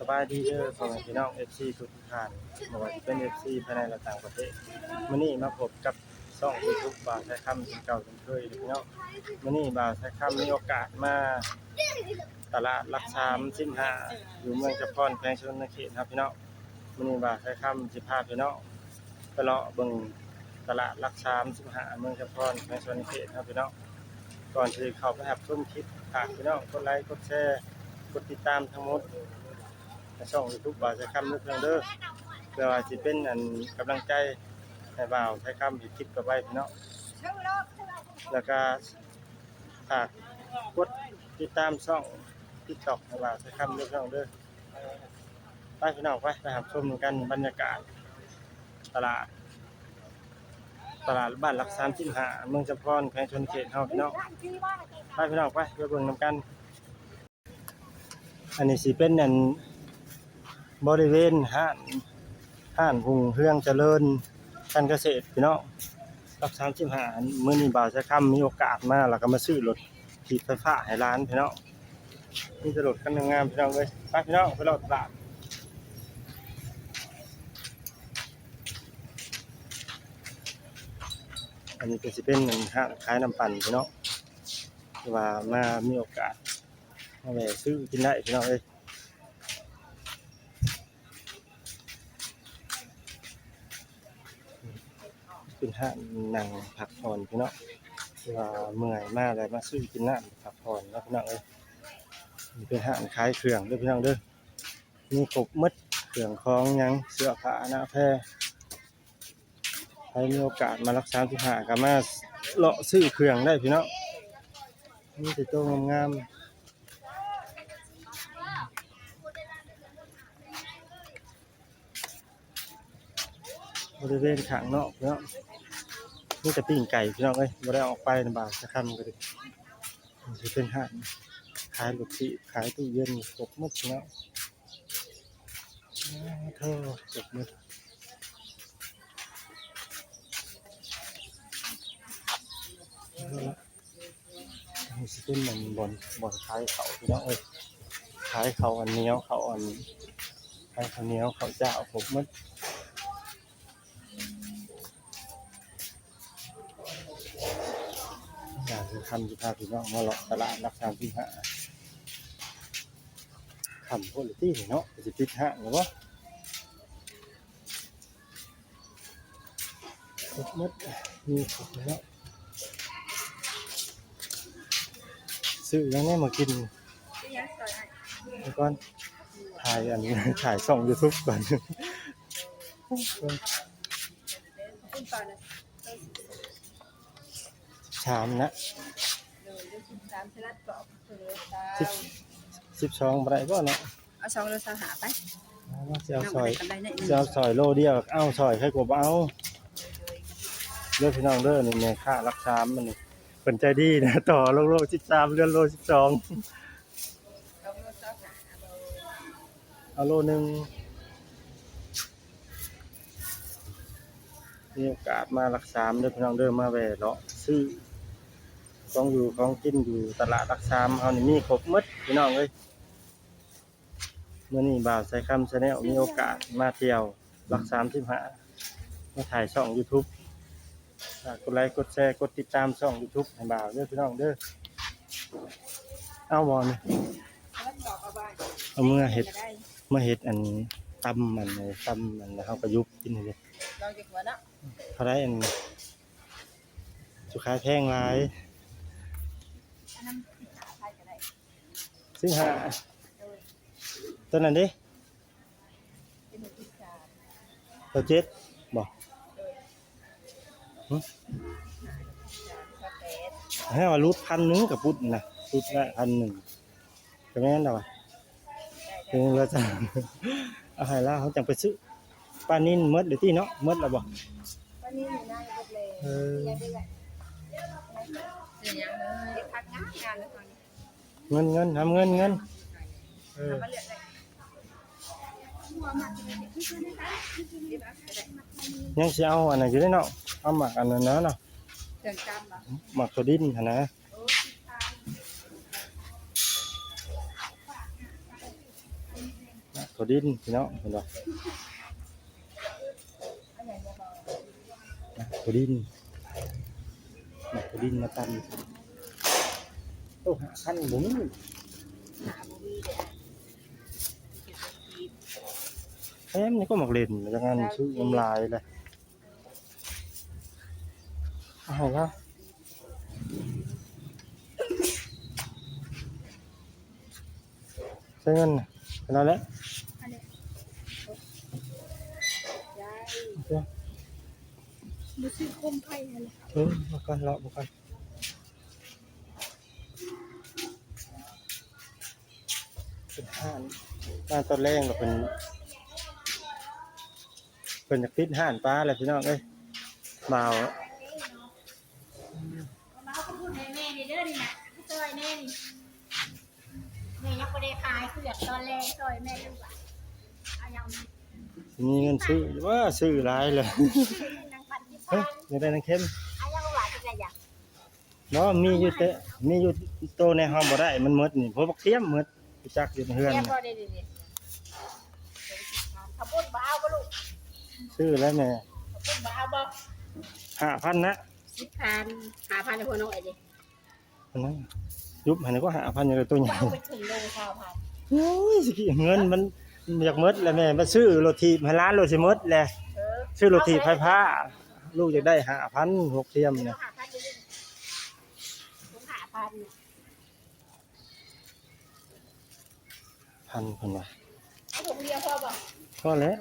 ສະບາຍດີເດີພໍ່ແມ່ພີ່ນ້ອງ ເອັຟຊີ ທຸກໆທ່ານ ບໍ່ວ່າຈະເປັນ ເອັຟຊີ ພາຍໃນ ແລະ ຕ່າງປະເທດ. ມື້ນີ້ມາພົບກັບຊ່ອງ YouTube ບ່າວໄຊຄຳ ເຊັ່ນເກົ່າເຊັ່ນເຄີຍເດີພີ່ນ້ອງ. ມື້ນີ້ບ່າວໄຊຄຳມີໂອກາດມາຕະຫຼາດຫຼັກສາມສິບຫ້າ ຢູ່ເມືອງຈຳພອນ ແຂວງສະຫວັນນະເຂດເຮົາພີ່ນ້ອງ. ມື້ນີ້ບ່າວໄຊຄຳຊິພາພີ່ນ້ອງໄປເລາະເບິ່ງຕະຫຼາດຫຼັກສາມສິບຫ້າ ເມືອງຈຳພອນ ແຂວງສະຫວັນນະເຂດເຮົາພີ່ນ້ອງ. ກ່ອນທີ່ເຂົ້າໄປຮັບຊົມຄລິບ ຝາກພີ່ນ້ອງກົດໄລ ກົດແຊ ກົດຕິດຕາມທັງໝົດໃນຊ່ອງ YouTube ບ່າວໄຊຄຳເດີພີ່ນ້ອງເດີ ເພື່ອວ່າຊິເປັນອັນກຳລັງໃຈໃຫ້ບ່າວໄຊຄຳເຮັດຄລິບຕໍ່ໄປພີ່ນ້ອງ. ແລ້ວກະຝາກກົດຕິດຕາມຊ່ອງ TikTok ໃຫ້ບ່າວໄຊຄຳເດີພີ່ນ້ອງເດີ. ໄປພີ່ນ້ອງ ໄປ ໄປຮັບຊົມນຳກັນ ບັນຍາກາດຕະຫຼາດ ຕະຫຼາດບ້ານຫຼັກສາມສິບຫ້າ ເມືອງຈຳພອນ ແຂວງສະຫວັນນະເຂດເຮົາພີ່ນ້ອງ. ໄປພີ່ນ້ອງ ໄປ ໄປເບິ່ງນຳກັນ. ອັນນີ້ຊິເປັນອັນບໍລິເວນຮ້ານ ຮ້ານຮຸ່ງເຮືອງຈະເລີນການກະເສດພີ່ນ້ອງ ຫຼັກສາມສິບຫ້າ. ມື້ນີ້ບ່າວໄຊຄຳມີໂອກາດມາ ແລ້ວກໍມາຊື້ລົດຖີບໄຟຟ້າໃຫ້ຫຼານພີ່ນ້ອງ. ມີແຕ່ລົດຄັນງາມໆ ພີ່ນ້ອງເອີຍ. ໄປພີ່ນ້ອງ ໄປເລາະຕະຫຼາດ. ອັນນີ້ກໍຊິເປັນຮ້ານຂາຍນ້ຳປັ່ນພີ່ນ້ອງ ທີ່ວ່າມາມີໂອກາດມາແວ່ຊື້ກິນໄດ້ພີ່ນ້ອງເອີຍ. ເປັນຮ້ານນັ່ງພັກຜ່ອນພີ່ນ້ອງ ທີ່ວ່າເມື່ອຍມາແລ້ວມາຊື້ກິນນ້ຳພັກຜ່ອນເນາະພີ່ນ້ອງເອີຍ. ເປັນຮ້ານຂາຍເຄື່ອງເດີພີ່ນ້ອງເດີ ມີຄົບໝົດ ເຄື່ອງຂອງຫຍັງ ເສື້ອຜ້າໜ້າແພ. ໃຜມີໂອກາດມາຫຼັກສາມສິບຫ້າ ກໍມາເລາະຊື້ເຄື່ອງໄດ້ພີ່ນ້ອງ ມີແຕ່ໂຕງາມໆ. ບໍລິເວນຂ້າງນອກເນາະ ມີແຕ່ປີ້ງໄກ່ພີ່ນ້ອງເອີຍ ບໍ່ໄດ້ອອກໄປນຳບ່າວໄຊຄຳກໍດີ. ມັນຊິເປັນຮ້ານຂາຍລົດຖີບ ຂາຍຕູ້ເຢັນ ຄົບໝົດພີ່ນ້ອງ. ໂອ້ໂຫ ຄົບໝົດ. ນີ້ຊິເປັນໝ່ອງບ່ອນ ບ່ອນຂາຍເຂົ້າພີ່ນ້ອງເອີຍ ຂາຍເຂົ້າອັນໜຽວ ເຂົ້າອັນ ຂາຍເຂົ້າໜຽວ ເຂົ້າຈ້າວ ຄົບໝົດ. ຢາກຈະຄຳ ຊິພາພີ່ນ້ອງມາເລາະຕະຫຼາດຫຼັກສາມສິບຫ້າ. ຄ່ຳໂພດລະຕິເນາະ ຊິປິດຮ້ານແລ້ວບໍ່? ຄົບໝົດ ມີຄົບແລ້ວ. ຊື້ຫຍັງແດ່ມາກິນ? ຊື້ຫຍັງຊ່ອຍອ້າຍ? ກ່ອນ ຖ່າຍອັນ ຖ່າຍຊ່ອງ YouTube ກ່ອນ. ສາມນະ ໂດຍ ສິບສາມ ສະຫຼັດກອບ ສິບ ສິບສອງບໍ່ໄດ້ບໍ່ເນາະ? ເອົາສອງໂລຊາວຫ້າໄປ. ເອົາ ຊິເອົາຊອຍ ຊິເອົາຊອຍໂລດຽວ ເອົາຊອຍໃຜກໍບໍ່ເອົາເດີພີ່ນ້ອງເດີ. ນີ້ແມ່ຄ້າຫຼັກສາມ ມັນນີ້ ເພິ່ນໃຈດີນະ ຕໍ່ລົງໂລສິບສາມ ເຫຼືອໂລສິບສອງ ເອົາໂລໜຶ່ງ. ມີໂອກາດມາຫຼັກສາມເດີພີ່ນ້ອງເດີ ມາແວ່ເລາະຊື້ຂອງຢູ່ຂອງກິນຢູ່ຕະຫຼາດຫຼັກສາມເຮົານີ້ ມີຄົບໝົດພີ່ນ້ອງເອີຍ. ມື້ນີ້ບ່າວໄຊຄຳ Channel ມີໂອກາດມາທ່ຽວຫຼັກສາມສິບຫ້າ ມາຖ່າຍຊ່ອງ YouTube. ຝາກກົດໄລ ກົດແຊ ກົດຕິດຕາມຊ່ອງ YouTube ໃຫ້ບ່າວເດີພີ່ນ້ອງເດີ. ເອົາບໍ່ນີ້? ເອົາເມືອເຮັດ ເມືອເຮັດອັນ ຕຳອັນ ຕຳອັນ ແລ້ວເຮົາກໍຍຸບກິນເລີຍ. ລອງຈັກຫົວເນາະ. ເທົ່າໃດອັນ ສຸຂາຍແພງຫຼາຍ? ອັນນັ້ນສິບຫ້າ ຂາຍກໍໄດ້ ສິບຫ້າ. ໂດຍ ຕົວນັ້ນເດ? ເປັນສິບສາມ ຕົວເຈັດບໍ່? ໂດຍ ຫຶ? ໃຫ້ວ່າຫຼຸດພັນໜຶ່ງກະປຸດນະ ຫຼຸດລະພັນໜຶ່ງ ກະແມ່ນແລ້ວວ່າ ເປັນລະຈ້າ ເອົາໃຫ້ລາວ ເຮົາຈັ່ງໄປຊື້. ປານິນໝົດແລ້ວຕິເນາະ? ໝົດແລ້ວບໍ່? ປານິນຢູ່ໃນໝົດແລ້ວ. ເອີ ຊື້ຫຍັງເລີຍ? ຜັກຫຍັງເລີຍ? ຜັກງາມໆ ເງິນ ເງິນ ທຳເງິນ ເງິນ ເອີ ຍັງຊິເອົາອັນນັ້ນຢູ່ເດ້ເນາະ ເອົາໝາກອັນນັ້ນນະເນາະ ເຄື່ອງກຳບໍ່? ໝາກໂຕດິນຫັ້ນນະ ໂອ້ ສິບພັນ ໝາກໂຕ ຖົ່ວດິນພີ່ນ້ອງ ເຫັນບໍ່? ຖົ່ວດິນ ຖົ່ວດິນມາຕຳ ໂອ້ ຫ້າພັນບໍ່ມີ ແຖມນີ້ກໍມັກຫຼິ້ນ ວ່າຊັ້ນ ຊື້ນຳຫຼາຍແຫຼະ. ເອົາໃຫ້ລາວ ໃຊ້ເງິນນະ ເອົາແຫຼະ ອັນນີ້ ໂອເຄ ບໍ່ຊື້ໂຄມໄຟຫັ້ນແຫຼະ ເອີ ມາກ່ອນ ເລາະມາກ່ອນ. ເປັນຮ້ານ ມາຕອນແລງແລ້ວເພິ່ນ ເພິ່ນຢາກປິດຮ້ານປາແລ້ວພີ່ນ້ອງເອີຍ ບ່າວ ເອົາມາເອົາຂອບຄຸນໃຫ້ແມ່ນີ້ເດີນີ້ນະ ຊ່ອຍແນ່ນີ້ ແມ່ຍັງບໍ່ໄດ້ຂາຍເຄືອງຕອນແລງ ຊ່ອຍແມ່ຢູ່ວ່າ ເອົາຫຍັງ ມີເງິນຊື້ ເອີ ຊື້ຫຼາຍເລີຍ ໜຶ່ງພັນສິບພັນ ເອີ ຢາກໄດ້ນາງເຂັມ ເອົາຫຍັງວ່າ ຈັກໄດ້ຫຍັງ ບໍ່ ມີຢູ່ແຕ່ ມີຢູ່ໂຕໃນຫ້ອງບໍ່ໄດ້ ມັນໝົດນີ້ ເພາະບັກທຽມໝົດ ຮູ້ຈັກຢູ່ໃນເຮືອນ ເກັບບໍ່ໄດ້ເດ ເຂົ້າປຸ້ນບໍ່ເອົາບໍ່ລູກ ຊື້ແລ້ວແມ່ ເຂົ້າປຸ້ນບໍ່ເອົາບໍ່ ຫ້າພັນນະ ສິບພັນ ຫ້າພັນໃຫ້ພໍ່ນ້ອຍເດ ອັນນັ້ນ ຍຸບໃຫ້ກໍຫ້າພັນ ຍັງໄດ້ໂຕໃຫຍ່ ເອົາໄປເຖິງໂລຊາວພັນ ໂອ້ຍ ຊິກິເງິນມັນຢາກໝົດແລ້ວແມ່ ມາຊື້ລົດຖີບໃຫ້ຫຼານໂລດຊິໝົດແລ້ວ ເອີ ຊື້ລົດຖີບໄຟຟ້າ ລູກຢາກໄດ້ຫ້າພັນ ຫົກທຽມນະ ຫ້າພັນ ພັນເພິ່ນວ່າ ເອົາຖົງດຽວພໍບໍ່? ພໍແລ້ວ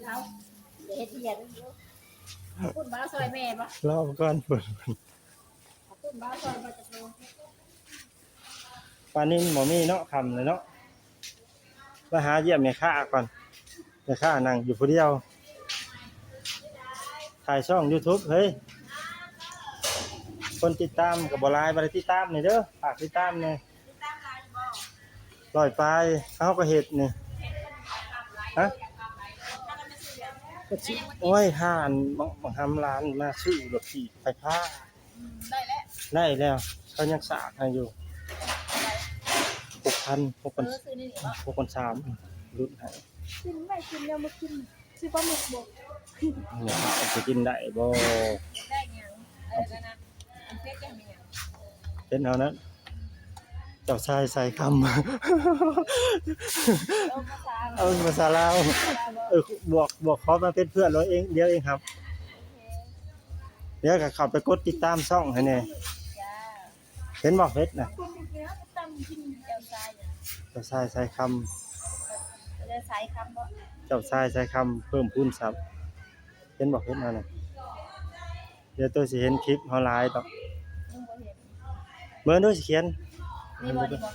ເອົາ ເຮັດຫຍັງຢູ່ ເອົາປຸ້ນບໍ່ເອົາຊ່ອຍແມ່ບໍ່? ລອໄປກ່ອນ ປຸ້ນ ເອົາປຸ້ນບໍ່ເອົາຊ່ອຍບໍ່ຈັກໂລ? ປານິນບໍ່ມີເນາະ ຄ່ຳແລ້ວເນາະ ໄປຫາຢ້ຽມແມ່ຄ້າກ່ອນ ແມ່ຄ້ານັ່ງຢູ່ຜູ້ດຽວ ຖ່າຍຊ່ອງຢູທູບເຮີ້ຍ ຄົນຕິດຕາມກໍບໍ່ຫຼາຍ ບໍ່ໄດ້ຕິດຕາມນີ້ເດີ ຝາກຕິດຕາມແດ່ ຮ້ອຍປາຍ ເຮົາກໍເຮັດນີ້ ຮະ ໂອ້ຍ ຫາອັນບັກຫຳຫຼານມາຊື້ລົດຖີບໄຟຟ້າ ອືມ ໄດ້ແລ້ວ ໄດ້ແລ້ວ ເຂົາຍັງສາກໃຫ້ຢູ່ ຫົກພັນ ຫົກພັນ ເອີ ຊື້ໃນນີ້ບໍ່? ຫົກພັນສາມ ຫຼຸດໃຫ້ ຊື້ໄວ້ກິນ ແນວມາກິນ ຊື້ປາໝຶກບໍ່? ເອົາໄປກິນໄດ້ບໍ່? ກິນໄດ້ຫຍັງ? ເອີ ອັນນັ້ນນະ ອັນເຟດຍັງມີຫຍັງ? ເຟດເຮົານັ້ນ ເຈົ້າຊາຍສາຍຄຳ ເອີ ພາສາລາວ ເອີ ພາສາລາວ ພາສາລາວບໍ່? ເອີ ບວກ ບວກຂໍມາເປັນເພື່ອນເຮົາເອງ ດຽວເອງຄັບ ໂອເຄ ດຽວກໍເຂົ້າໄປກົດຕິດຕາມຊ່ອງໃຫ້ແດ່ ຈ້າ ເຫັນບໍ່ເຟດນະ? ເຈົ້າຊາຍຫຍັງ? ເຈົ້າຊາຍສາຍຄຳ ເຈົ້າຊາຍສາຍຄຳບໍ່? ເຈົ້າຊາຍສາຍຄຳເພີ່ມພູນຊັບ ເຫັນບໍ່ເຟດເຮົານະ? ດຽວໂຕຊິເຫັນຄລິບເຮົາຫຼາຍດອກ ຍັງບໍ່ເຫັນ ເບິ່ງດູຊິຂຽນ ນີ້ບໍ່ ນີ້ບໍ່?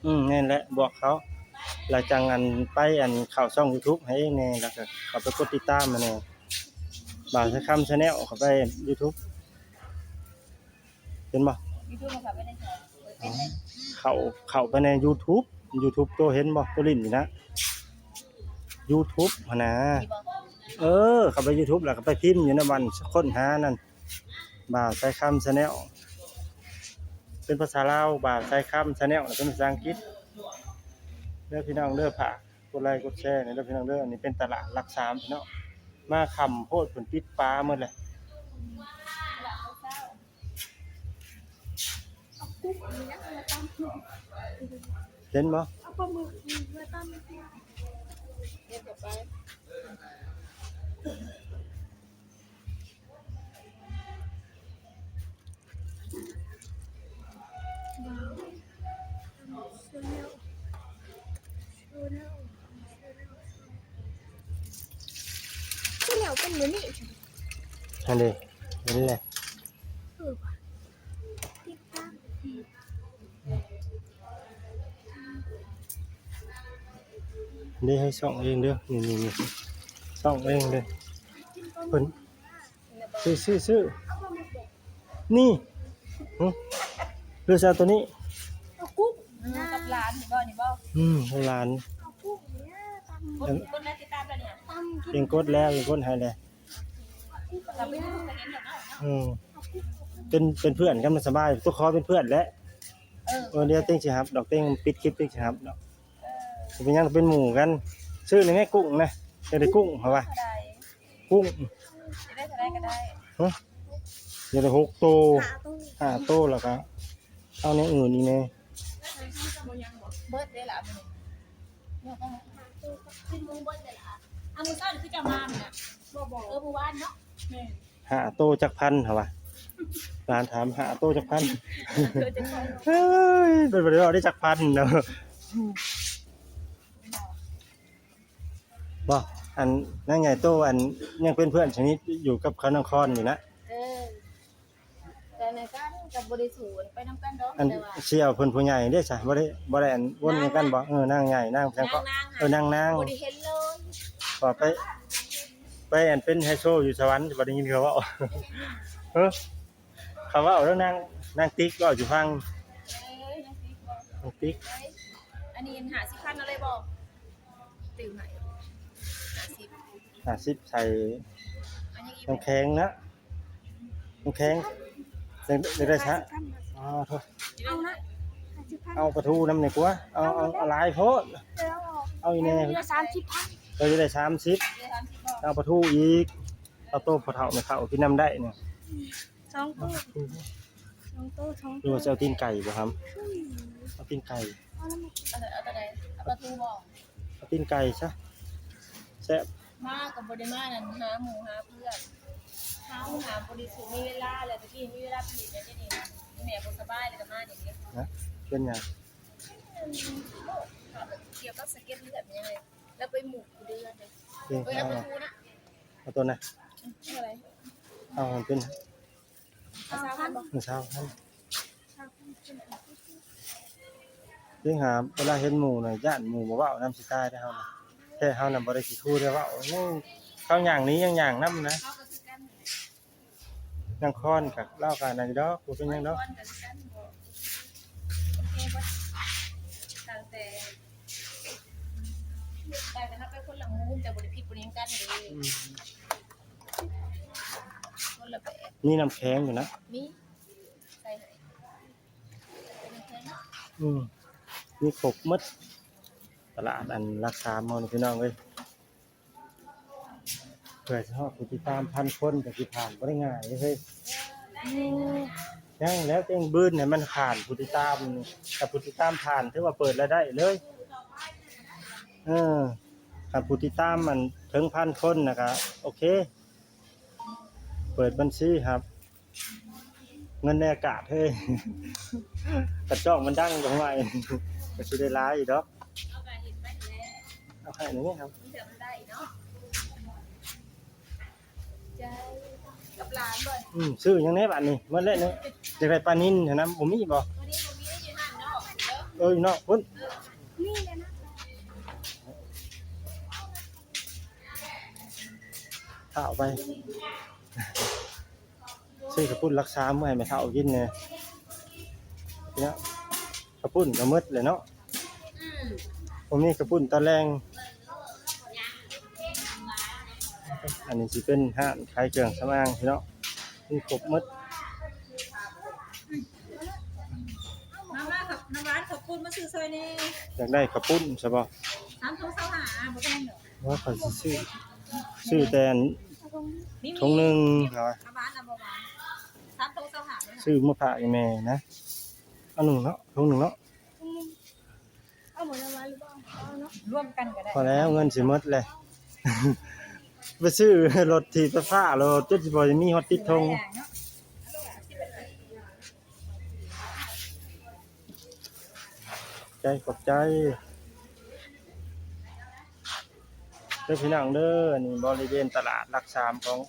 ອືມ ແມ່ນແຫຼະ ບວກເຂົາ ແລ້ວຈັ່ງອັນໄປອັນເຂົ້າຊ່ອງຢູທູບໃຫ້ເອງແດ່ ແລ້ວກໍເຂົ້າໄປກົດຕິດຕາມໃຫ້ແດ່ ບ່າວສາຍຄຳແຊນແນວ ເຂົ້າໄປຢູທູບ ເຫັນບໍ່? ຢູທູບມັນເຂົ້າໄປໃນໃສ? ເອີ ເຂົ້າ ເຂົ້າໄປໃນຢູທູບ ຢູທູບໂຕເຫັນບໍ່? ໂຕຫຼິ້ນນີ້ນະ ຢູທູບຫັ້ນນະ ນີ້ບໍ່? ເອີ ເຂົ້າໄປຢູທູບ ແລ້ວກໍໄປພິມຢູ່ໃນບ່ອນຄົ້ນຫານັ້ນ ບ່າວສາຍຄຳແຊນແນວ ເປັນພາສາລາວ ບ່າວສາຍຄຳແຊນແນວ ເປັນພາສາອັງກິດ ເດີພີ່ນ້ອງເດີ ຝາກກົດໄລກົດແຊແດ່ເດີພີ່ນ້ອງເດີ ອັນນີ້ເປັນຕະຫຼາດຫຼັກສາມພີ່ນ້ອງ ມາຄ່ຳໂພດ ເພິ່ນປິດປາໝົດແຫຼະ. ເຫັນບໍ່? ເອົາປາໝຶກນີ້ມາຕຳ ເຮັດຕໍ່ໄປ. ຄືແລ້ວເປັນມື້ນີ້ ຫັ້ນເດ ເຫັນແລ້ວ ເອີ ຕິດຕາມ ເດ້ ໃຫ້ສ່ອງເອງເດີ ນີ້ໆໆ ສ່ອງເອງເດີ ເພິ່ນ ຊື້ ຊື້ ຊື້ ນີ້ ຫຶ ຫຼືຊິເອົາໂຕນີ້? ເອົາກຸ້ງ ອືມ ກັບຫຼານນີ້ບໍ່ ນີ້ບໍ່? ອືມ ກັບຫຼານ ເອົາກຸ້ງນີ້ຕຳ ກົດ ກົດແລ້ວຕິດຕາມແລ້ວນີ້ ຕຳກິນ ເອງກົດແລ້ວ ເອງກົດໃຫ້ແລ້ວ ເອົາກຸ້ງນີ້ຕຳ ອືມ ເປັນ ເປັນເພື່ອນກັນມັນສະບາຍ ຕົວຂໍເປັນເພື່ອນແຫຼະ. ເອີ ເອີ ດຽວເຕັງຊິຮັບດອກ ເຕັງປິດຄລິບເຕັງຊິຮັບດອກ. ເອີ ເປັນຫຍັງເປັນໝູ່ກັນ ຊື້ນີ້ແມ່ກຸ້ງນະ ຢາກໄດ້ກຸ້ງເຂົາວ່າ ເທົ່າໃດ? ກຸ້ງ ຢາກໄດ້ເທົ່າໃດກໍໄດ້. ຮະ ຢາກໄດ້ຫົກໂຕ ຫ້າໂຕ ຫ້າໂຕ ແລ້ວກໍເອົາແນວອື່ນອີກແດ່. ເບິດເດ້ລະ ມື້ເຊົ້ານີ້ຄືຈະມານະ ບໍ່ ບໍ່ ເອີ ມື້ວານເນາະ ແມ່ນ. ຫ້າໂຕຈັກພັນ ເຂົາວ່າ ຫຼານຖາມ ຫ້າໂຕຈັກພັນ ເຮີ້ຍ ເພິ່ນບໍ່ໄດ້ເວົ້າໄດ້ຈັກພັນເນາະ. ບໍ່ ອັນນາງໃຫຍ່ໂຕ ອັນຍັງເປັນເພື່ອນສະໜິດຢູ່ກັບເຂົານາງຄອນນີ້ນະ. ເອີ ແຕ່ໃນກັນກໍບໍ່ໄດ້ສູ້ໄປນຳກັນດອກ ອັນ ແຕ່ວ່າ ສ່ຽວເພິ່ນຜູ້ໃຫຍ່ເດ້ຊະ ບໍ່ໄດ້ ບໍ່ໄດ້ອັນວົນນຳກັນບໍ່? ນາງ ເອີ ນາງໃຫຍ່ ນາງຫຍັງເກາະ? ນາງ ນາງ ເອີ ນາງ ນາງ ບໍ່ໄດ້ເຫັນເລີຍ ວ່າໄປ ໄປອັນເປັນໄຮໂຊຢູ່ສະຫວັນ ບໍ່ໄດ້ຍິນເຂົາເວົ້າ. ເອີ ເຂົາເວົ້າແລ້ວນາງ ນາງຕິກເວົ້າສູ່ຟັງ ເອີ ນາງຕິກ ເວົ້າ ນາງຕິກ ເອີຍ ອັນນີ້ຫ້າສິບພັນເອົາເລີຍບໍ່? ຕື່ມໃຫ້ຫ້າສິບ ຫ້າສິບໃສ່ ອັນນີ້ອີກ ນ້ຳແຂງນະ ນ້ຳແຂງ ຢາກ ຢາກໄດ້ຊະ ຫ້າສິບພັນ ອໍ ໂທດ ເອົານະ ຫ້າສິບພັນ ເອົາປາທູນຳນີ້ກວ່າ ເອົາ ເອົາ ເອົາຫຼາຍໂພດ ເອົາອີກແດ່ ເຫຼືອສາມສິບພັນ ເອີ ຢາກໄດ້ສາມສິບ ເຫຼືອສາມສິບ ເອົາປາທູອີກ ເອົາໂຕພໍ່ເຖົ້າແມ່ເຖົ້າກິນນຳໄດ້ນີ້ ສອງໂຕ ສອງໂຕ ສອງໂຕ ຫຼືວ່າຊິເອົາຕີນໄກ່ບໍ່ຫຳ? ເອົາຕີນໄກ່ ເອົາ ເອົາໂຕໃດ? ເອົາປາທູບໍ່? ເອົາຕີນໄກ່ຊະ ແຊບ. ມາກໍບໍ່ໄດ້ມານັ້ນ ຫາໝູ່ຫາເພື່ອນ ເຮົາຫາບໍ່ໄດ້ສຸມີເວລາ ແລ້ວຕະກີ້ມີເວລາຜະລິດແລ້ວ ດຽວນີ້ແມ່ບໍ່ສະບາຍ ແລ້ວກໍມານີ້ເດ້. ນະ ເປັນຫຍັງ? ກ່ຽວກັບສະເກັດເລືອດແມ່ນຫຍັງ ແລ້ວໄປໝູກຢູ່ເດືອນເດ້. ເອີ ເອົາປາທູນະ ເອົາໂຕນະ ເທົ່າໃດ? ເອົາເປັນ ເອົາຊາວພັນບໍ່? ເອົາຊາວພັນ ເດ້ຫາ ເວລາເຫັນໝູ່ນະ ຢ້ານໝູ່ບໍ່ເວົ້ານຳຊິຕາຍເດ້ເຮົານະ ແທ້ເຮົານະບໍ່ໄດ້ຂີ້ຂູ່ໄດ້ເວົ້າ ເຂົາຍ່າງໜີຍັງຍ່າງນຳນະ ນາງຄອນກະ ລາວກະນັ້ນຢູ່ດອກ ບໍ່ເປັນຫຍັງດອກ ນາງຄອນກະຄືກັນ ບໍ່ໂອເຄ ບໍ່ ຕ່າງແຕ່ ຕ່າງແຕ່ເຮົາໄປຄົນລະມຸມ ແຕ່ບໍ່ໄດ້ຜິດບໍ່ໄດ້ຫຍັງກັນເດ້ ອືມ ຄົນລະແບບ ມີນ້ຳແຂງຢູ່ນະ ມີ ໃສ່ໃຫ້ ອືມ ມີຄົບໝົດ ຕະຫຼາດອັນຫຼັກສາມເຮົານີ້ພີ່ນ້ອງເອີຍ ເພື່ອຊິຮອດຜູ້ຕິດຕາມພັນຄົນກໍຊິຜ່ານບໍ່ໄດ້ງ່າຍເດ້ເຮີ້ຍ ອືມ ຍັງແລ້ວເຕັງບືນໃຫ້ມັນຜ່ານຜູ້ຕິດຕາມນີ້ ຖ້າຜູ້ຕິດຕາມຜ່ານຖືວ່າເປີດລາຍໄດ້ເລີຍ ເອີ ຄັນຜູ້ຕິດຕາມມັນເຖິງພັນຄົນນະກະໂອເຄ ເປີດບັນຊີຮັບ ເງິນໃນອາກາດເຮີ້ຍ ກະຈ້ອງມັນດັງກໍຫວຍ ກໍຊິໄດ້ຫຼາຍຢູ່ດອກ ເຮົາກໍເຮັດໄປແລ້ວ ເອົາໃຫ້ນີ້ເຮົາ ມີແຕ່ມັນໄດ້ເນາະ ໃຈກັບຫຼານເບິດ ອືມ ຊື້ຫຍັງແດ່ບາດນີ້ ໝົດແລ້ວເນາະ ຢາກໄດ້ປານິນຫັ້ນນະ ບໍ່ມີບໍ່? ຕົວນີ້ບໍ່ມີ ຢູ່ຫັ້ນເນາະ ເອີ ຢູ່ນອກພຸ້ນ ເອີ ນີ້ແຫຼະນະ ຖ້າເອົາໄປ ຊື້ເຂົ້າປຸ້ນລັກສາມເມືອໃຫ້ແມ່ເຖົ້າກິນແດ່ ເນາະ ເຂົ້າປຸ້ນກໍໝົດແລ້ວເນາະ ອືມ ບໍ່ມີເຂົ້າປຸ້ນຕອນແລງ ອັນນີ້ຊິເປັນຮ້ານຂາຍເຄື່ອງສຳອາງພີ່ນ້ອງ ມີຄົບໝົດ ມາ ມາ ນ້ຳຫວານເຂົ້າປຸ້ນມາຊື້ຊ່ອຍແດ່ ຢາກໄດ້ເຂົ້າປຸ້ນຊະບໍ່? ສາມໂຕຊາວຫ້າ ບໍ່ແພງດອກ ວ່າຂ້ອຍຊິຊື້ ຊື້ແຕ່ອັນ ມີ ຖົງໜຶ່ງ ມີ ເອົາຫວານນະ ບໍ່ຫວານ ສາມໂຕຊາວຫ້າ ຊື້ມາຝາກອີ່ແມ່ນະ ອັນໜຶ່ງເນາະ ຖົງໜຶ່ງເນາະ ເອົາໝົດແລ້ວຫວານຫຼືບໍ່? ເອົາເນາະ ລວມກັນກໍໄດ້ ພໍແລ້ວ ເງິນຊິໝົດແລ້ວ ໄປຊື້ລົດຖີບໄຟຟ້າໂລດ ຈົນຊິບໍ່ມີຮອດຕິດຖົງ ເນາະ ຂອບໃຈ ຂອບໃຈເດີພີ່ນ້ອງເດີ ນີ້ບໍລິເວນຕະຫຼາດຫຼັກສາມຂອງ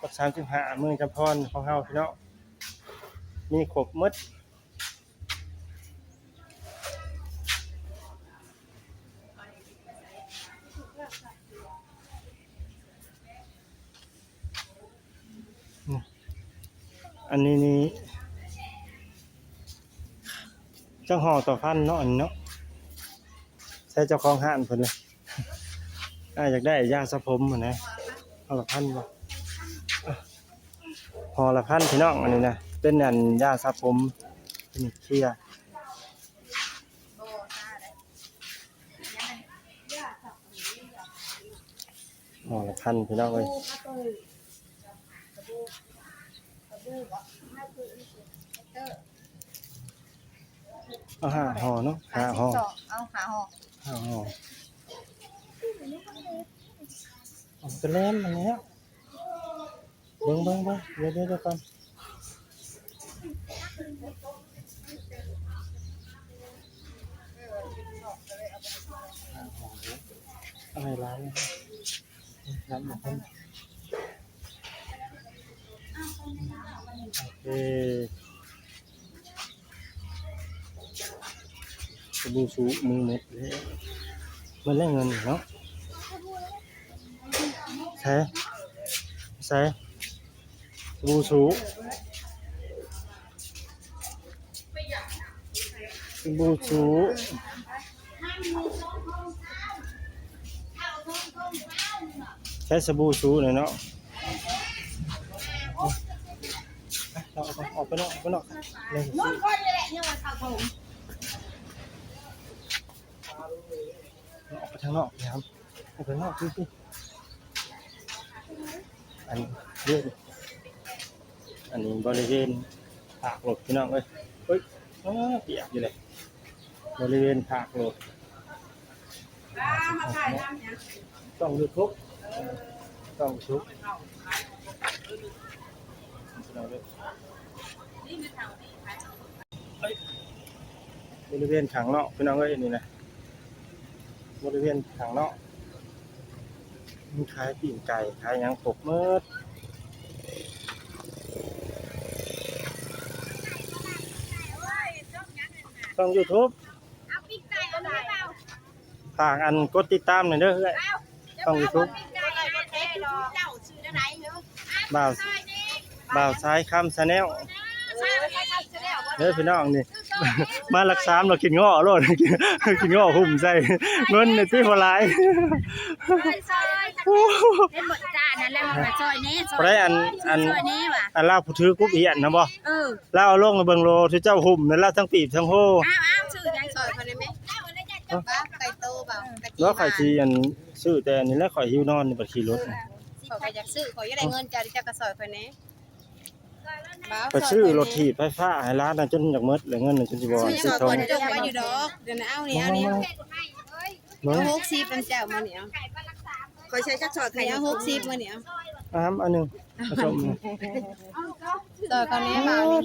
ຫຼັກສາມສິບຫ້າ ເມືອງຈຳພອນຂອງເຮົາພີ່ນ້ອງ ມີຄົບໝົດ ອັນນີ້ນີ້ ຈັກຫໍ່ຕໍ່ພັນເນາະ ອັນນີ້ເນາະ ໃສ່ເຈົ້າຂອງຮ້ານເພິ່ນເລີຍ ອ້າຍຢາກໄດ້ຢາສະຜົມຫັ້ນນະ ຫໍ່ລະພັນບໍ່? ຫໍ່ລະພັນພີ່ນ້ອງ ອັນນີ້ນະ ເປັນອັນຢາສະຜົມ ເປັນເຄຍ ຫໍລະພັນພີ່ນ້ອງເອີຍ. ເອົາຫ້າຫໍ່ເນາະ ຫ້າຫໍ່ ເອົາຫ້າຫໍ່ ຫ້າຫໍ່ ເອົາໄປແລ້ມອັນນີ້. ເບິ່ງ ເບິ່ງ ເບິ່ງ ດຽວ ດຽວ ດຽວກ່ອນ. ເອົາໃຫ້ຫຼາຍ ນຳມາເພິ່ນ ໂອເຄ. ສະບູຊູມືໝົດແລ້ວ ໝົດແລ້ວເງິນເນາະ. ໃສ ໃສ ສະບູຊູ ສະບູຊູ ໃຊ້ສະບູຊູແຫຼະເນາະ. ອອກໄປນອກ ອອກໄປນອກ ອອກໄປທາງນອກ ອອກໄປນອກ ອັນນີ້ ອັນນີ້ບໍລິເວນ ປາກລົດພີ່ນ້ອງເອີຍ. ເອີຍ ປຽກຢູ່ເລີຍ ບໍລິເວນປາກລົດ ຊ່ອງຢູທູບ ຊ່ອງຢູທູບ ບໍລິເວນຂ້າງນອກພີ່ນ້ອງເອີຍ. ນີ້ນະ ບໍລິເວນຂ້າງນອກ ມີຂາຍປີ້ງໄກ່ ຂາຍຫຍັງຄົບໝົດ. ຊ່ອງຢູທູບ ຝາກອັນກົດຕິດຕາມໜ່ອຍເດີເອື້ອຍ ຊ່ອງຢູທູບ ບ່າວ ບ່າວຊາຍຄຳແຊນແນວ ເດີພີ່ນ້ອງ. ນີ້ ມາຫຼັກສາມແລ້ວກິນເງາະໂລດ ກິນເງາະຫຸ້ມໃສ່ ເງິນນີ້ຕິບໍ່ຫຼາຍ. ເຫັນບໍ່ອີ່ຕານັ້ນແຫຼະວ່າຊ່ອຍແດ່ ຊ່ອຍ ອັນ ອັນ ຊ່ອຍແດ່ວ່າ ອັນລາວຜູ້ຖືກຸບຫຽນນະບໍ່ ເອີ ລາວເອົາລົງໃຫ້ເບິ່ງໂລ ທີ່ເຈົ້າຫຸ້ມນັ້ນລາວທັງປີບທັງໂຮ. ອ້າວ ອ້າວ ຊື່ຫຍັງ ຊ່ອຍຂ້ອຍໄດ້ໄໝ? ເອົ້າ ໄກ່ໂຕບໍ່? ແລ້ວຂ້ອຍຊິອັນຊື້ແຕ່ອັນນີ້ແຫຼະ ຂ້ອຍຫິວນອນນີ້ບັດຂີ່ລົດ. ເອີ ຂ້ອຍກໍຢາກຊື້ ຂ້ອຍຢາກໄດ້ເງິນເຈົ້າ ເຈົ້າກໍຊ່ອຍຂ້ອຍແດ່. ໄປຊື້ລົດຖີບໄຟຟ້າໃຫ້ຫຼານນະ ຈົນຢາກໝົດແລ້ວ ເງິນນະ ຈົນຊິບໍ່ ຊື້ຫຍັງ ຊື້ຂອງ ຂ້ອຍຈົກໄວ້ຢູ່ດອກ. ດຽວນີ້ເອົານີ້ ເອົານີ້ ເອົາຫົກສິບນຳເຈົ້າມານີ້ ເອົາ ຂ້ອຍໃຊ້ຈັກຊອດໄຂ່ ເອົາຫົກສິບມານີ້ ເອົາ ອ້າມ ອັນໜຶ່ງ ມາຊົມ ຊ່ອຍຂ້ອຍແດ່ບ່າວນີ້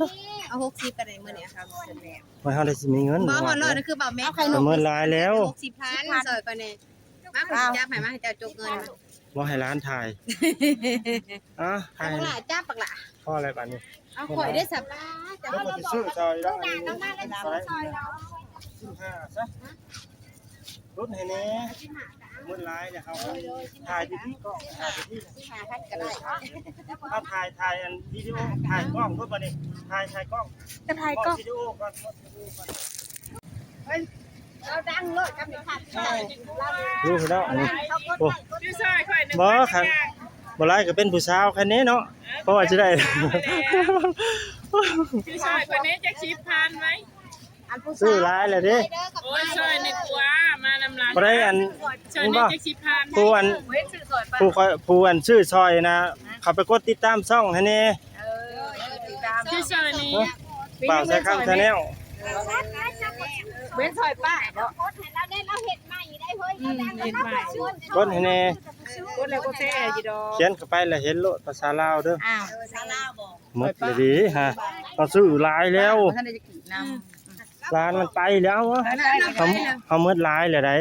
ເອົາຫົກສິບກໍໄດ້ມື້ນີ້ ເຮົາໄດ້ຊິມີເງິນ ບໍ່ຮອດຮ້ອຍນະ ຄືບ່າວແມັກ ເອົາໄຂ່ນົກ ໝົດຫຼາຍແລ້ວ ຫົກສິບພັນ ຊ່ອຍຂ້ອຍແດ່. ມາ ຂ້ອຍຊິຈັບໃຫ້ ມາ ໃຫ້ເຈົ້າຈົກເງິນ ບໍ່ໃຫ້ຫຼານຖ່າຍ. ອ້າ ຖ່າຍ ບັກຫຼ້າ ຈັບບັກຫຼ້າ ພໍແລ້ວບາດນີ້ ເອົາຂ້ອຍເດ້ສະ ເຈົ້າ ເອົາ ຂ້ອຍຊິຊື້ຊອຍແລ້ວ ອັນນີ້ ສິບຫ້າຊະ ຫຼຸດໃຫ້ແດ່ ໝົດຫຼາຍແລ້ວ ເຮົາຖ່າຍດີໆ ກ້ອງຖ່າຍດີໆ ສິບຫ້າພັນກໍໄດ້ ເຮົາຖ່າຍ ຖ່າຍອັນວິດີໂອ ຖ່າຍກ້ອງໂລດບາດນີ້ ຖ່າຍ ຖ່າຍກ້ອງ ຈະຖ່າຍກ້ອງ ວິດີໂອກ່ອນ ເຮົາດັງໂລດ ຄັນໄດ້ຄັກ ເອີ ຢູ່ພຸ້ນແລ້ວ ອັນນີ້ ໂອ້ ບໍ່ ຄັນບໍ່ຫຼາຍກໍເປັນຜູ້ສາວຄັນນີ້ເນາະ ເພາະວ່າຊິໄດ້ ຄືຊ່ອຍຂ້ອຍແດ່ຈັກສິບພັນໄວ້ ອັນຜູ້ ຊື້ຫຼາຍແລ້ວເດ້ ໂອ້ຍ ຊ່ອຍແດ່ກວ່າ ມານຳຫຼານ ບໍ່ໄດ້ ອັນ ຊ່ອຍແດ່ຈັກສິບພັນ ຜູ້ອັນ ຜູ້ຂ້ອຍ ຜູ້ອັນຊື້ຊ່ອຍນະ ເຂົ້າໄປກົດຕິດຕາມຊ່ອງໃຫ້ແດ່. ເອີ ຕິດຕາມ ຊື່ຊ່ອຍນີ້ ບ່າວສາຍຄຳແຊນແນວ ເວັນຊ່ອຍປ້າເນາະ ກົດໃຫ້ລາວແດ່ ລາວເຮັດໃໝ່ໄດ້ເຮີ້ຍ ອືມ ເຮັດໃໝ່ ກົດໃຫ້ແດ່ ກົດແລ້ວກໍແຊຢູ່ດອກ ຂຽນເຂົ້າໄປແລ້ວເຫັນໂລດ ພາສາລາວເດີ ອ້າວ ພາສາລາວບໍ່ ໝົດເລີຍເດ້ຮະ ເຮົາຊື້ຫຼາຍແລ້ວ ບໍ່ທັນໄດ້ຈະກີບນຳ ອືມ ຮ້ານມັນໄປແລ້ວ ເຮົາ ເຮົາໝົດຫຼາຍແລ້ວໃດ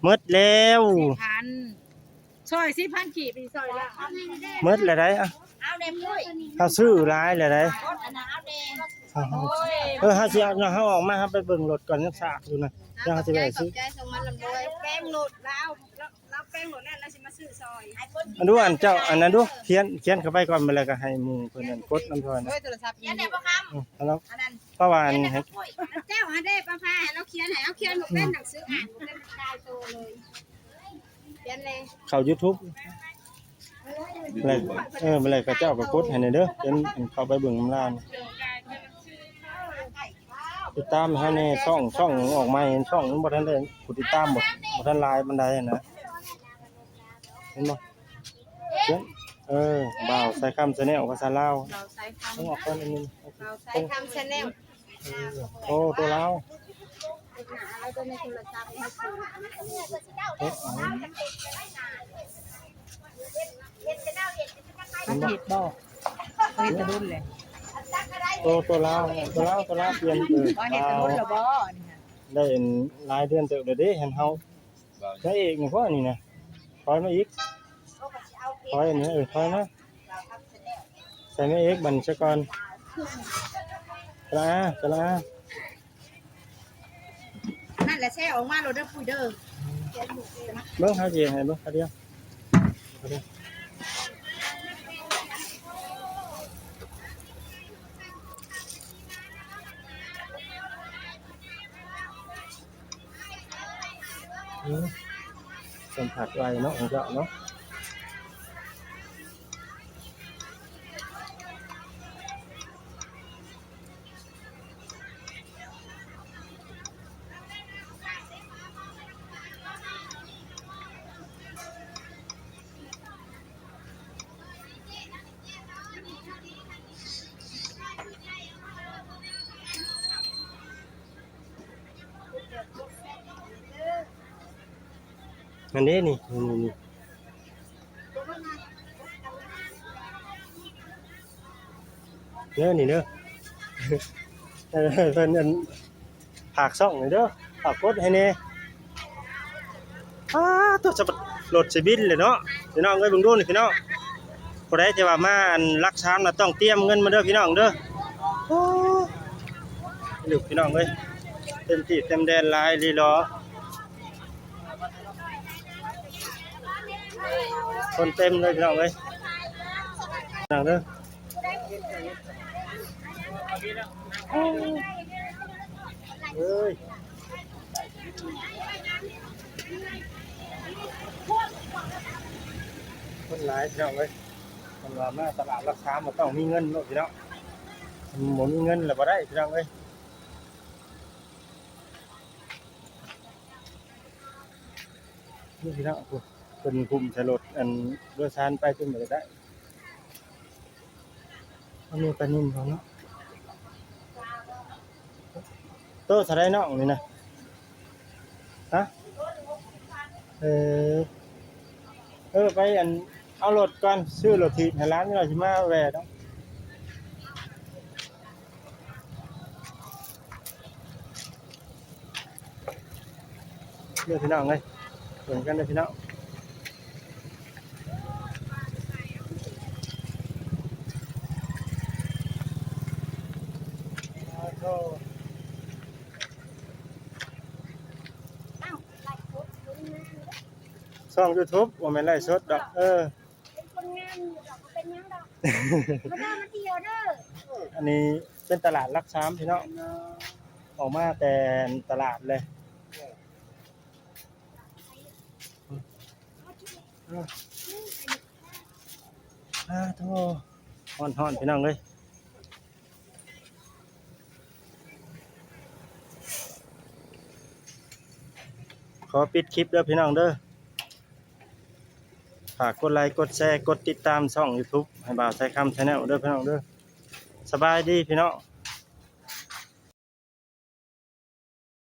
ໝົດແລ້ວ ສິບພັນ ຊ່ອຍສິບພັນກີບ ຊ່ອຍລະ ໝົດແລ້ວໃດ ເອົາແດ່ ເຮົາຊື້ຫຼາຍແລ້ວໃດ ເຮົາ ເອີ ເຮົາຊິເອົາ ເຮົາອອກມາ ເຮົາໄປເບິ່ງລົດກ່ອນ ຍັງຊາກຢູ່ນະ ຍັງເຮົາຊິແວະຊື້ ຂອບໃຈ ຂອບໃຈ ສົ່ງມາລຳລວຍ ແປງລົດລາວ ລາວແປງໂລດແລ້ວ ລາວຊິມາຊື້ຊ່ອຍ ອັນດູ ອັນເຈົ້າ ອັນນັ້ນດູ ຂຽນ ຂຽນເຂົ້າໄປກ່ອນ ແລ້ວກໍໃຫ້ໝູ່ເພິ່ນນັ້ນກົດນຳຊ່ອຍນະ ຂຽນໄດ້ບໍ່ຄຳ ເອີ ເອົາລະ ຂຽນໄດ້ບໍ່ ເຈົ້າຫັ້ນເດ້ ປ້າພາໃຫ້ລາວຂຽນໃຫ້ ເຮົາຂຽນບໍ່ເປັນ ໜັງສືອ່ານບໍ່ເປັນ ຕາຍໂຕເລີຍ ຂຽນແດ່ ເຂົ້າຢູທູບ ແລ້ວ ເອີ ແລ້ວກໍເຈົ້າກໍກົດໃຫ້ແດ່ເດີ ເປັນ ເຂົ້າໄປເບິ່ງນຳລາວ ຕິດຕາມໃຫ້ເຮົາແດ່ ຊ່ອງ ຊ່ອງອອກໃໝ່ ຊ່ອງມັນບໍ່ທັນໄດ້ຜູ້ຕິດຕາມ ບໍ່ ບໍ່ທັນຫຼາຍປານໃດນະ ເຫັນບໍ່? ເອີ ບ່າວສາຍຄຳ Channel ພາສາລາວ. ບ່າວສາຍຄຳ ເອົາອອກກ່ອນອັນໜຶ່ງ. ບ່າວສາຍຄຳ Channel. ເອີ ໂອ້ ໂຕລາວ. ເຮັດບໍ່? ເຮັດບໍ່? ເຮັດແຕ່ດົນແຫຼະ. ໂຕ ໂຕລາວ ໂຕລາວ ໂຕລາວປ່ຽນ. ເອີ ເຮັດແຕ່ດົນແລ້ວບໍ່? ອັນນີ້ນະ ໄດ້ອັນຫຼາຍເດືອນເຕີບແລ້ວເດ້. ຫັ້ນເຮົາ ນາງເອກນີ້ບໍ່ ອັນນີ້ນະ. ຖອຍມາອີກ. ຖອຍອັນນີ້ ເອີ ຖອຍມາ. ໃສ່ນາງເອກບັດນີ້ຊະກ່ອນ. ຕະລາ ຕະລາ. ນັ້ນແຫຼະ ແຊະອອກມາໂລດເດີ ປຸ້ຍເດີ. ເບິ່ງ ເຮົາຊິໃຫ້ເບິ່ງຄາວດຽວ. ອືມ ສຳຜັດໄວເນາະ ຂອງເຈົ້າເນາະ. ອັນນີ້ນີ້ ນີ້ ນີ້ ນີ້ ເດີ ນີ້ເດີ. ເອີ ເພິ່ນອັນ ຝາກຊ່ອງນີ້ເດີ ຝາກກົດໃຫ້ແດ່. ອ້າ ໂຕ ສະບັດ ລົດຊິບິນເລີຍເນາະ ພີ່ນ້ອງເອີຍ. ເບິ່ງດູນີ້ພີ່ນ້ອງ ຜູ້ໃດທີ່ວ່າມາອັນຫຼັກສາມນະ ຕ້ອງຕຽມເງິນມາເດີພີ່ນ້ອງເດີ. ໂອ້ ລູກພີ່ນ້ອງເອີຍ ເຕັມທີ່ເຕັມແດນຫຼາຍລີຫຼໍ. ຄົນເຕັມເລີຍພີ່ນ້ອງເອີຍ ພີ່ນ້ອງເດີ. ເອີຍ ຄົນຫຼາຍພີ່ນ້ອງເອີຍ. ເພິ່ນວ່າມາຕະຫຼາດຫຼັກສາມ ມັນຕ້ອງມີເງິນໂລດພີ່ນ້ອງ ບໍ່ມີເງິນລະບໍ່ໄດ້ພີ່ນ້ອງເອີຍ. ນີ້ພີ່ນ້ອງ ເພິ່ນຫຸ້ມໃສ່ລົດ ອັນ ໂດຍສານໄປຈົນບໍ່ໄດ້. ອັນນີ້ປານິນເຂົາເນາະ. ໂຕເທົ່າໃດນ້ອງນີ້ນະ? ຮະ? ເອີ ເອີ ໄປອັນ ເອົາລົດກ່ອນ ຊື້ລົດຖີບໃຫ້ຫຼານ ແລ້ວຊິມາແວ່ເນາະ. ເດີພີ່ນ້ອງເອີຍ ເບິ່ງກັນເດີພີ່ນ້ອງ. ຊ່ອງ YouTube ບໍ່ແມ່ນໄລຟ໌ສົດດອກ ເອີ. ເປັນຄົນງາມຢູ່ດອກ ບໍ່ເປັນຫຍັງດອກ ມາເດີ ມາທ່ຽວເດີ. ອັນນີ້ເປັນຕະຫຼາດຫຼັກສາມພີ່ນ້ອງ ອອກມາແຕ່ຕະຫຼາດເລີຍ. ອາ ໂທ້ ຮ້ອນໆ ພີ່ນ້ອງເອີຍ. ຂໍປິດຄລິບເດີພີ່ນ້ອງເດີ. ຝາກກົດໄລ ກົດແຊ ກົດຕິດຕາມຊ່ອງ YouTube ໃຫ້ບ່າວສາຍຄຳ Channel ເດີພີ່ນ້ອງເດີ. ສະບາຍດີພີ່ນ້ອງ.